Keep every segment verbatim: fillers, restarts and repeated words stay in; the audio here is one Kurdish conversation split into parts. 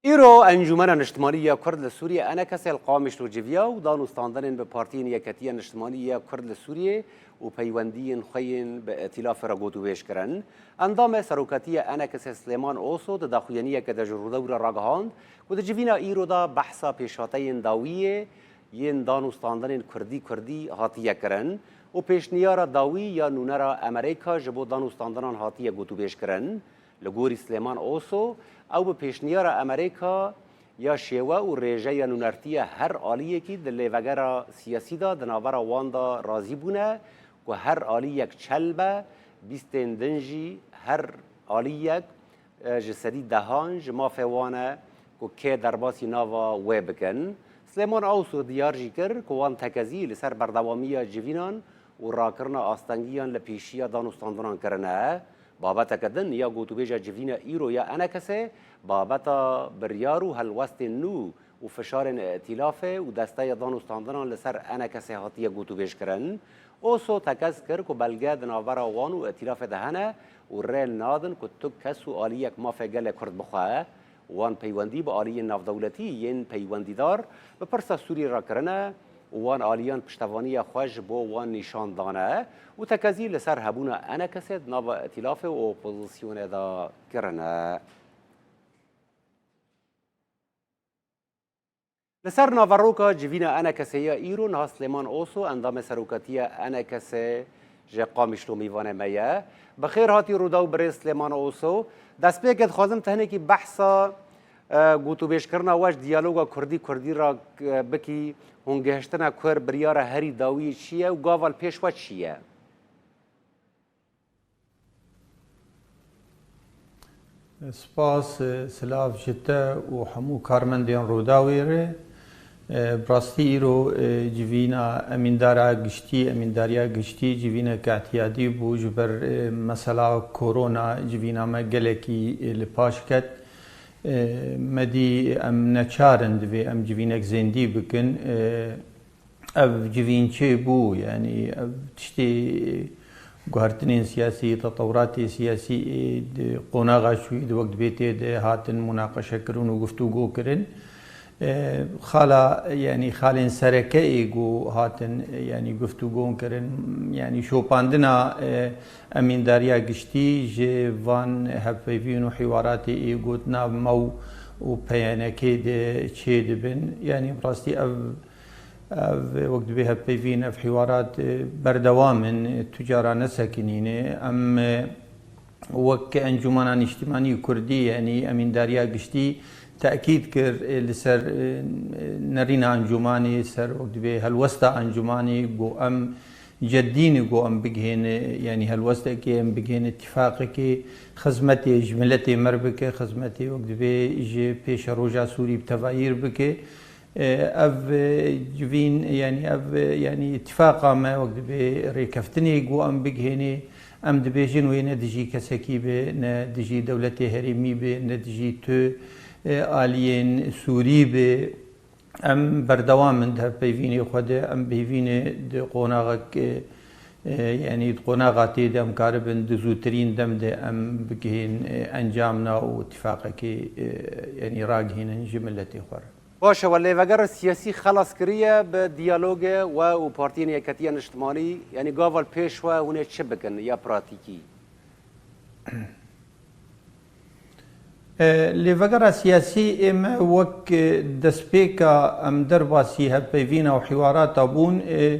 Îro Encûmena Niştimanî ya Kurd li Sûriyê, ENKS'ê, li Qamişlo civiya û dan û standinên bi Partiyên Yeketiya Niştimanî ya Kurd li Sûriyê û peywendiyên xwe yên bi Îtîlafê re gotûbêj kirin. Endamê Serokatiya ENKS'ê Silêman Oso di daxuyaniyeke de ji Rûdawî re ragihand ku di civîna îro de behsa pêşhateyên dawiyê yên dan û standinên kurdî-kurdî hatiye kirin û pêşniyara dawî ya nûnera Emerêka ji bo dan û standinan hatiye gotûbêj kirin. Li gorî Silêman Oso, ew bi pêşniyara Emerêka ya şêwe û rêjeya nûnertiya her aliyekî di lêvegera siyasî de di navbera wan de razî bûne ku her aliyek çel be, bîstên din jî her aliyek e, ji sedî dehan ji mafê wan e ku kê derbasî nava wê bikin. Silêman Oso diyar jî kir ku wan tekezî li ser berdewamiya civînan û rakirina astengiyan li pêşiya dan û standinan kirine. Babeteke din ya gotûbêja civîna îro ya ENKS'ê, babeta biryar û helwestên nû û fişarên Îtîlafê û desteya dan û standinan li ser ENKS'ê hatiye gotûbêj kirin. Oso tekez kir ku belge di navbera wan û Îtîlafê de hene û rê nadin ku tu kes û aliyek mafê gelê Kurd bixwe. Wan peywendî bi aliyên navdewletî yên peywendîdar bi pirsa Sûriyê re kirine û wan aliyan piştevaniya xwe ji bo wan nîşan dane û tekezî li ser hebûna ENKS'ê di nava Îtîlafê û opozisyonê de kirine. Li ser naveroka civîna ENKS'ê ya îro niha Silêman Oso, endamê serokatiya ENKS'ê ji Qamişlo mêvanê me ye. Bi xêr hatî Rûdaw birêz Silêman Oso. Destpêkê dixwazim te hinekî behsa, e, gotûbêjkirina we ji diyaloga kurdî-kurdî re, e, bikî. Hûn gihiştine ku biryara herî dawî çi ye û gava li pêş we çi ye? Spas, silav ji te û hemû karmendên Rûdawê re. Bi rastî îro civîna emîndara giştî, emîndariya giştî civînek îtiyadî bû ji ber mesela korona civîna me gelekî li paş ket. Me dî em neçar in divê em civînek zêndî bikin. Ev civîn çêbû, yanî ev tiştê guhertinên siyasî, tetewratê siyasî ê di qonaxa çûyî di wek dibê tê de hatin munaqeşekirin û guftûgo kirin. E, xala, yanî xalên sereke ê ku hatin, e, yanî guftûgon kirin, yanî şopandina, e, emîndariya giştî ji van hevpeyvîn û hîwaratê ê gotina mew û P Y N K'ê de çê dibin. Yanî bi rastî ev Ev wek dibê hevpeyvîn, ev hîwarat, e, berdewam in, e, tu cara nesekinîne. Em, e, wek Encûmena Nîştimanî Kurdî, yanî Emîndariya Giştî tekîd kir, e, li ser, e, nerîna encûmanê, ser wek dibê helwesta encûmanê, got em ceddî ne, got em bigihêne, yanî helwestekê em bigihêne, tîfaqekê xizmetê ji miletê me re bike, xizmetê wek dibê ji pêşeroja Sûrî bi tevayîr bike. E, ev, e, civîn, yanî ev, e, yanî îtîfaqa me wek dibê rêkeftinê ku em bigihênê, em dibêjin wê ne dijî kesekî be, ne dijî dewletê herêmî be, ne dijî tu, e, aliyên Sûrî be. Em berdewam in di hevpeyvînê xwe de, em bi hêvî ne di qonaxek, e, e, yanî di qonaxa tê de em karibin di zûtirîn dem de em bigihên, e, encamna û îtîfaqekê, e, yanî ragihînin ji miletê xwe re. Baş e, we lêvegera siyasî xelas kiriye bi diyalogê we û Partiyên Yeketiya Niştimanî, yanî gava li pêş we hûn ê çi bikin ya pratîkî? E, lêvegera siyasî ê me wek, e, destpêka em derbasî hevpeyvîna û hîwarata bûn, e,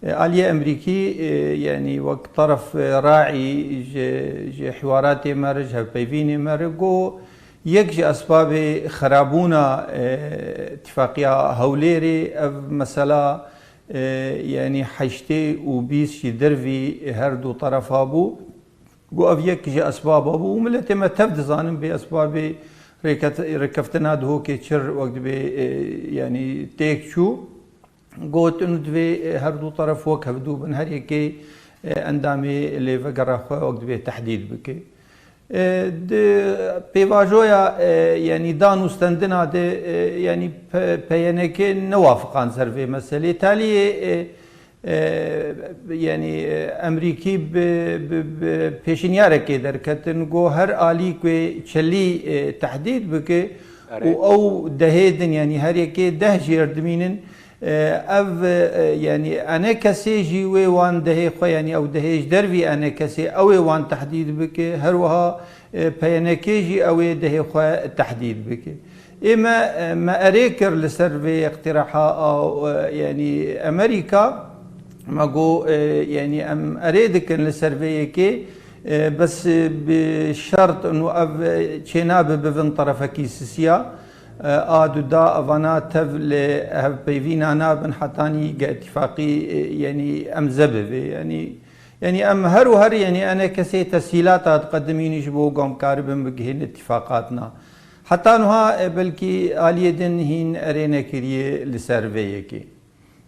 e, aliyê Emerîkî, e, yanî wek teref, e, raî ji, ji hîwaratê me re, ji hevpeyvînê me re got, Yek ji esbabê xirabûna, e, Tifaqîya Hewlêrê ev mesela, e, yanî heştê û bîst ji dervî her du terefa bû. Got ev yek ji esbaba bû û miletê me tev dizanin bê esbabê rêket-, rêkeftina Duhokê çir wek dibê, e, yanî têk çû. Got, û divê, e, her du teref wek hevdû bin, her yekê, e, endamê lêvegera xwe wek divê tehdîd bike. E, di pêvajoya, e, yanî dan û stendina de, e, yanî P-, P Y N K newafiqan ser vê meselê. Taliyê, e, e, yanî, e, Emerîkî bi, bi, bi pêşinyarekê derketin, got her alî ku çelî, e, tehdîd bike, Erê. Û ew dehê din, yanî her yekê deh jêr dimînin. E, ev, e, yanî enekesê jî wê wan dehê xwe, yanî ew dehê ji dervî enekesê, ew ê wan tehdîd bike. Her wiha, e, P Y N K jî ew ê dehê xwe tehdîd bike. Ê me, e, me erê kir li ser vê iqtiraha a, e, yanî Amerîka, me got, e, yanî em erê dikin li ser vê yekê, e, bes, e, bi şert û ev, e, çênabe bibin terefekî sisiya, e, a du da evana tev li hevpeyvîna nabin hetanî ge îtîfaqî, e, yanî emze bibe. Yanî, yanî em her û her, yanî enekesê tesîlata diqedimîn ji bo ku em karibin bigihên îtîfaqatna. Heta nuha, e, belkî aliyê din hîn erê nekiriye li ser vê yekê.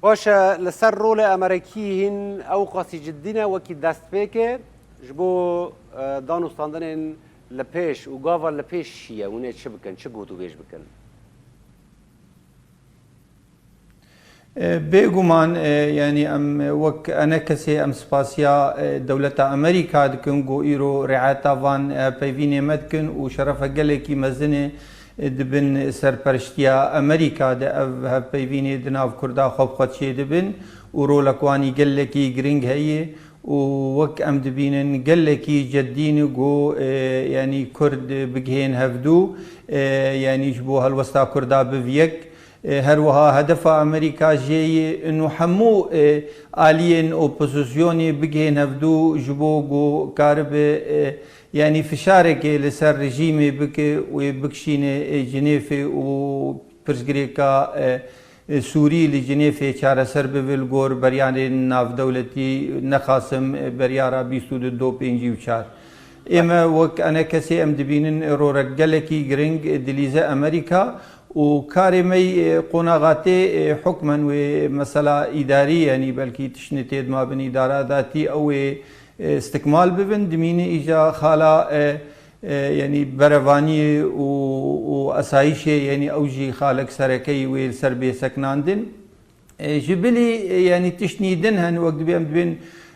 Baş e, li ser rolê Amerîkî hîn ew qasî cidî ne wekî destpêkê ji bo, e, danûstandinên li pêş û gava li pêş çi ye? Hûn ê çi bikin, çi gotûbêj bikin? E, bêguman, e, yanî em wek enekesê em spasiya, e, dewleta Amerîka dikin ku îro riayeta van, e, peyvînê me dikin û şerefe gelekî mezin e, di bin serperiştiya Amerîka de ev hevpeyvînê di nav Kurda xwe bi xwe çêdibin û rolek wanî gelekî giring heye û wek em dibînin gelekî ceddî ne ku, e, yanî Kurd bigihên hevdû, e, yanî ji bo helwesta Kurda biv yek. E, her wiha hedefa Amerîka jê ye û hemû, e, aliyên opozisyonê bigihên hevdû ji bo ku karibe, e, yanî fişarekê li ser rejîmê bike, wê bikişîne, e, Cinêfê û pirsgirêka, e, e, Sûrî li Cinêfê çareser bibe li gor beryanên navdewletî, nexasim, e, beryara bîst û du do pêncî û çar. Ê me wek enekesê em dibînin rorek gelekî giring, e, dilîze Amerîka û karê me yê, e, qonaxa tê, e, hukmen wê mesela îdarî, yanî belkî tiştê tê dima bin îdara datî ew ê, e, istikmal bibin, dimîne îja xala, e, e, yanî berevaniyê û, û esayîşê, yanî ew jî xalek serekeyî wê li ser bê sekinandin. E, ji bilî, e, yanî tiştnî din hene, wek dibê em dibên,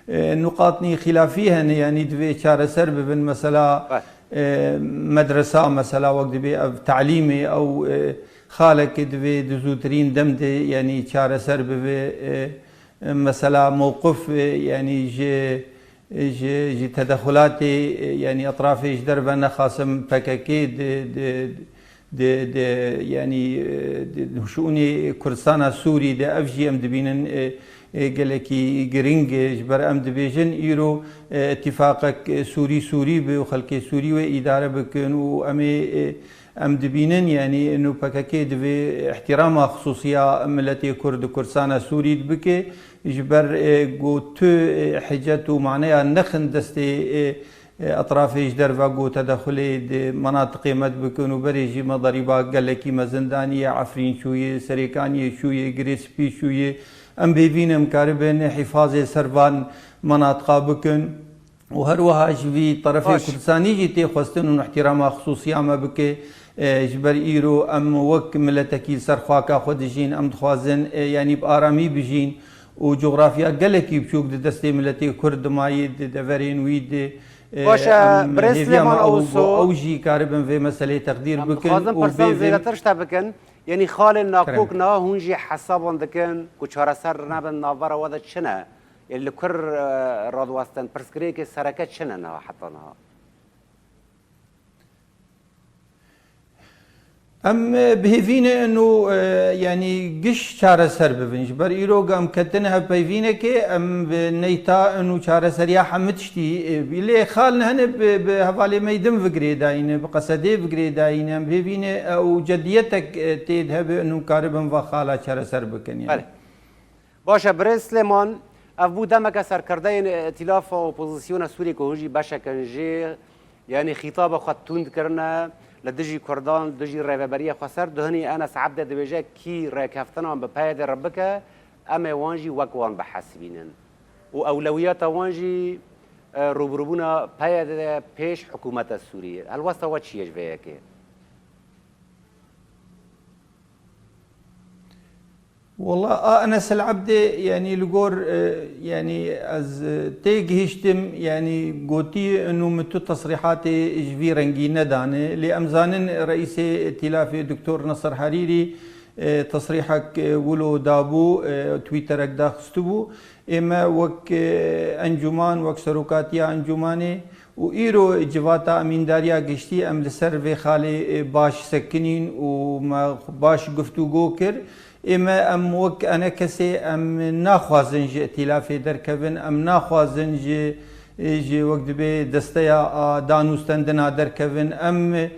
e, nuqatnî xîlafî hene, yanî divê çareser bibin. Mesela, Beh. e, medresa, mesela wek dibê ev talîmê ew, e, xalekê divê di zûtirîn dem de, yanî çareser bibe. E, e, mesela mewqif, e, yanî ji, ji, ji tedexulatê, e, yanî etrafê ji derve nexasim P K K di, di, di, di, yanî, e, di, di şûnê Kurdistana Sûrî de ev jî em dibînin, e, e, gelekî giring e. Ji ber em dibêjin îro, e, îtîfaqek, e, Sûrî Sûrî be û xelkê Sûrî wê îdare bikin û em ê, e, em dibînin, yanî ino P K K divê îhtîrama xisûsiya miletê Kurd û Kurdistana Sûrî bike. Ji ber, e, ku tu, e, hicet û maneya nexin destê, e, e, etrafê ji derve ku tedexulê di menatiqê me dibikin û berê jî me derîba gelekî mezin daniye, Efrîn çûye, Serêkaniyê çûye, Girê Spî çûye. Em bêvîn em karibin hîfazê ser van menatiqa bikin. Û her wiha ji vî terefê Baş. Kurdistanî jî tê xwestin û îhtîrama xisûsiya me bike. E, ji ber îro em wek miletekî li ser xaka xwe dijîn, em dixwazin, e, yanî bi aramî bijîn û cografya gelekî biçûk di destê miletê Kurd dimayî di deverên wî de, e, Baş e, em birêz hêviya me Silêman ew Oso. Ew jî karibin vê meseleyê teqdîr Em bikin dixwazin û pirsan bê vê zêdetir ji te bikin. Yanî xalên nakok Kerem. Niha hûn jî hesaban dikin ku çareser nebin navbera we de çi ne? Ê li kur, e, radiwestin, pirsgirêkê sereke çi ne niha heta niha? Em, e, bi hêvî ne ino, e, yanî giş çareser bibin. Ji ber îro em ketine hevpeyvînekê, em bi neyta ino çareseriya hemî tiştî, e, lê xal ne hene bi, bi hevalê me din vigirê dayîne, bi qesedê vigirê dayîne. Em bi hêvî ne, e, ew cediyetek, e, tê de hebe ino karibin va xala çareser bikin, yanî. Belê. Baş e, birêz Silêman, ev bû demeke serkirdeyên Îtîlafa Opozisyona Sûriyê ku hûn jî beşek in jê, yanî xîtaba xwe tund kirine li dijî Kurdan, dijî rêveberiya xweser. Duhinî Enes Ebdê dibêje, kî rêkeftinan bi P Y D re bike, em ê wan jî wek wan bihesibînin. Û ewlewiyata wan jî, e, rûbirûbûna P Y D pêş hikûmeta Sûriyê. Helwesta we çi ye ji vê yekê? Wela a Enes El Ebdê, yanî li gor, e, yanî ez, e, tê gihiştim, yanî gotî inu min tu tesrîhatê ji vî rengî nedane, lê em zanin reîsê îtîlafê Doktor Nasir Harîrî, e, tesrîhek, e, wilo dabû, e, Twitterek daxistibû. Ême wek, e, encûman, wek serokatiya encûmanê û îro civata emîndariya giştî em li ser vê xalê, e, baş sekinîn û me baş guftûgo kir. Ême em wek enekesê em naxwazin ji îtîlafê derkevin, em naxwazin ji, e, ji wek dibê desteya a danûstendina derkevin. Em, e,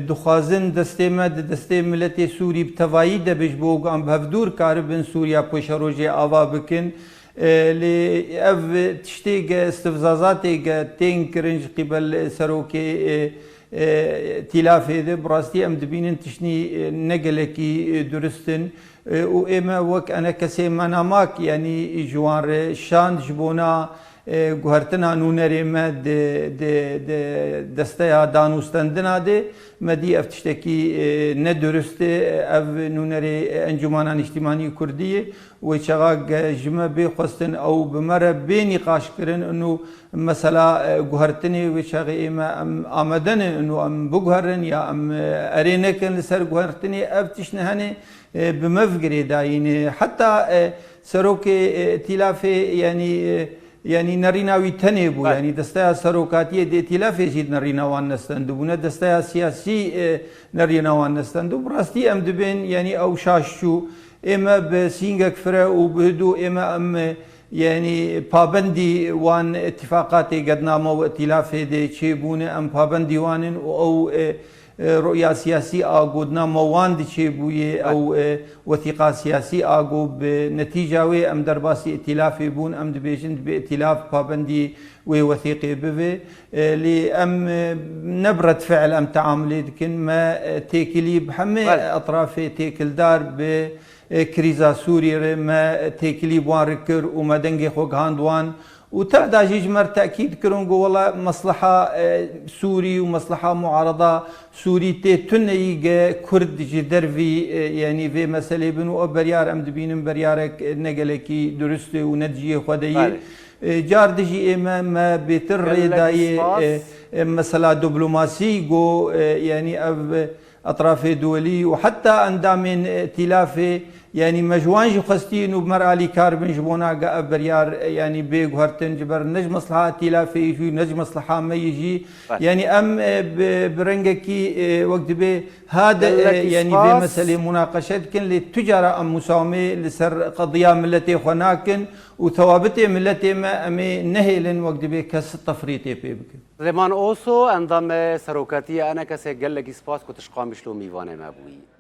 dixwazin destê me di destê miletê Sûrî bi tevayî de be ji bo ku em bi hevdûr karibin Sûriya paşerojê ava bikin. E, lê ev tiştê ge, istifzazatê ge tên kirin ji qîbel serokê, e, e, îtîlafê de, bi rastî em dibînin tiştî, e, ne gelekî, e, durist in. E, û ême wek enekesê me namak, yanî ji wan re şand ji bona, e, guhertina nûnerê me di, di, di desteya danûstendina de, me dî ev tiştekî, e, ne durist e. Ev nûnerê Encûmana Nîştîmanî Kurdî ye. Wê çaxa ge ji me bê xwestin, ew bi me re bê nîqaş kirin, inu mesela, e, guhertinê wê çaxê ême em amade ne, inu em biguherin ya em, e, erê nekin li ser guhertinê, ev tişt ne hene, e, bi me ve girêdayî ne. Heta, e, serokê, e, îtîlafê, yanî, e, yanî nerîna wî tenê bû, Belê. Yanî desteya serokatiyê di îtîlafê jî nerîna wan nestendibû, ne desteya siyasî, e, nerîna wan nestendibû. Bi rastî em dibên, yanî ew şaş çû. Ême bi sîngek fire û bi hidû ême em, e, yanî pabendî wan îtîfaqatê gedname û îtîlafê de çêbûne, em pabendî wan in û ew, e, e, ruya siyasî a godnama wan diçêbûye, Belê. Ew, e, wethîqa siyasî a go bi netîca wê em derbasî îtîlafê bûn, em dibêjin dibê îtîlaf pabendî wê wethîqê bibe. E, lê em, e, ne bi redfiil em teamulê dikin, me, e, têkilî bi hemê Belê. Etrafê têkildar bi, e, krîza Sûrî re me têkilî bi wan re kir û me dengê xwe gihand wan. Û tev da jî ji me re tekîd kirin ku wela mesleha, e, Sûrî û mesleha muarada Sûrî tê tuneyî ge Kurd ji dervî, e, yanî vê meselê bin û ev beryar em dibînin beryarek, e, ne gelekî durist e û ne di cihê xwe de yê. Belê. E, car dijî ême me bêtir Gelek rê dayê, spas. E, e, mesela diplomasî go, e, yanî ev, e, etrafê duwelî û heta endamên, e, îtîlafê, yanî me ji wan jî xwestî û bi me re alîkar bin ji bona ge ev biryar, e, yanî bê guhertin ji ber ne ji mesleha îtîlafê yî jî ne ji mesleha me yî jî. Belê. Yanî em, e, bi, bi rengekî, e, wek dibê hade, e, Gelekî yanî vê spas. Meselê munaqeşe dikin, lê tu cara em musawimê li ser qediya miletê xwe nakin û tewabitê miletê me em ê nehêlin wek dibê kes tefrîtê pê bikin. Silêman Oso, endamê serokatiya enekesê, gelekî spas ku tu ji Qamişlo mîvanê me bûyî.